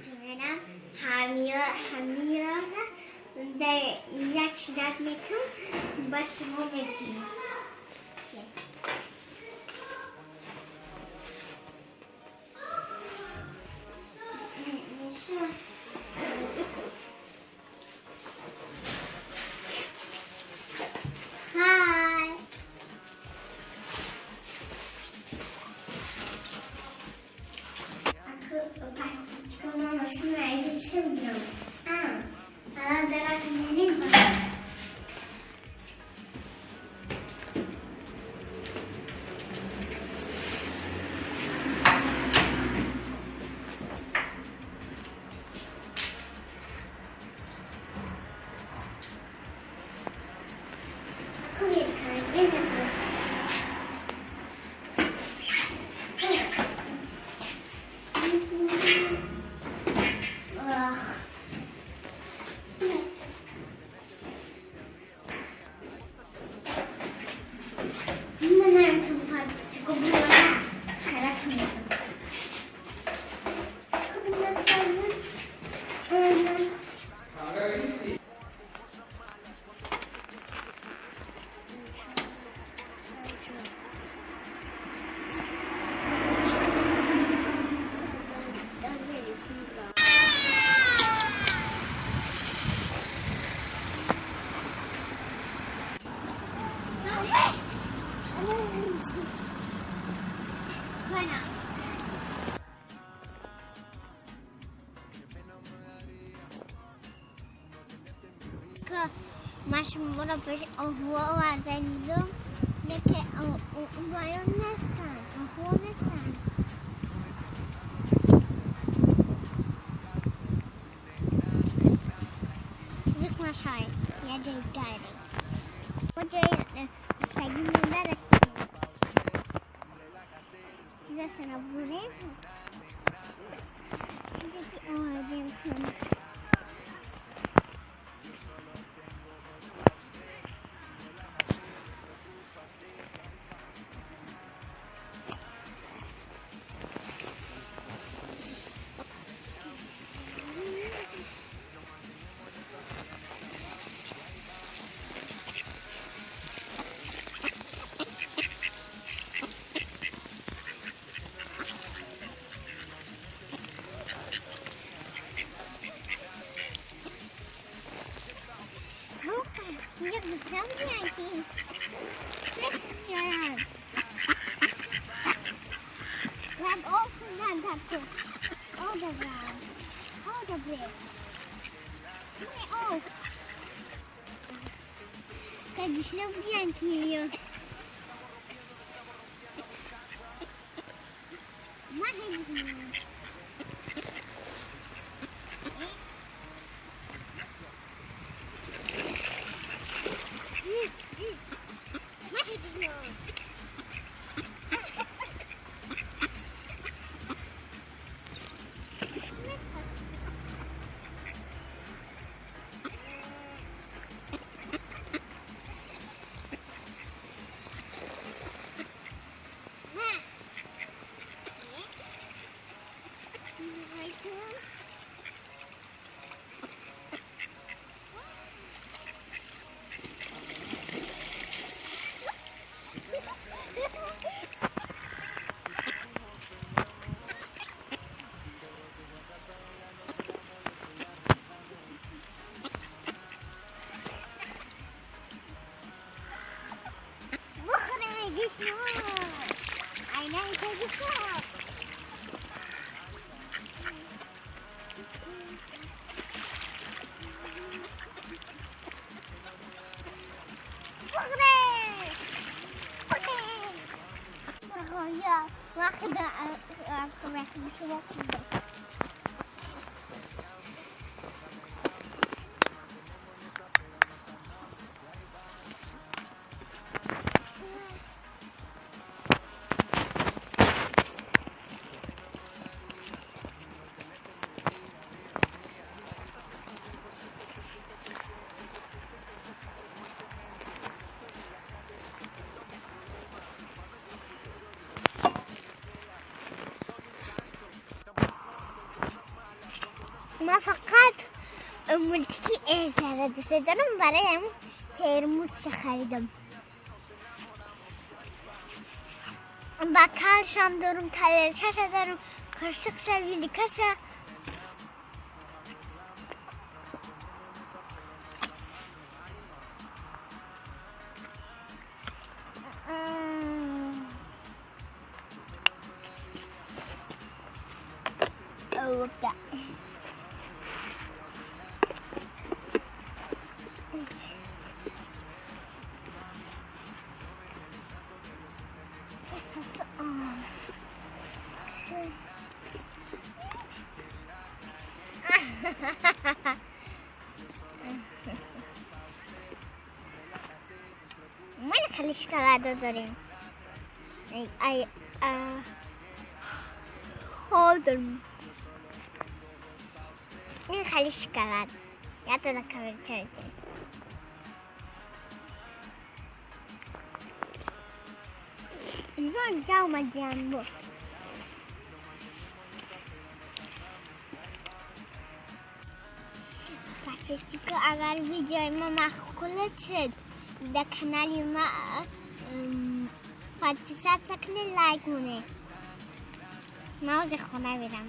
Мерам ҳамира дар як чизак мекунам, ба шумо мебинам. Хай. Ма шуморо пеш оҳуо оварданидум, лекин ваён нестанд, оҳуо нестанд. Зуд нашавед, як ҷои дигар. Мо ҷои рафтагӣ монда расидем. Чизашона бурем, чизе ки овардем хона. Ма фақат мультики Эльзара дӯст дорам, барои ҳамин термусша харидам. Бокалшам дорам, тарелкаша дорам, қошиқша, вилкаша. Oh, look that. Ма хеле шоколадо дорем. Ай, ходим. Ин хеле шоколад. Я на камера. Омадиам. Подписчики, агар видеои ма маъқул шуд, дар канали ма подписаться кунед, лайк монед. Ма ози хона мерам.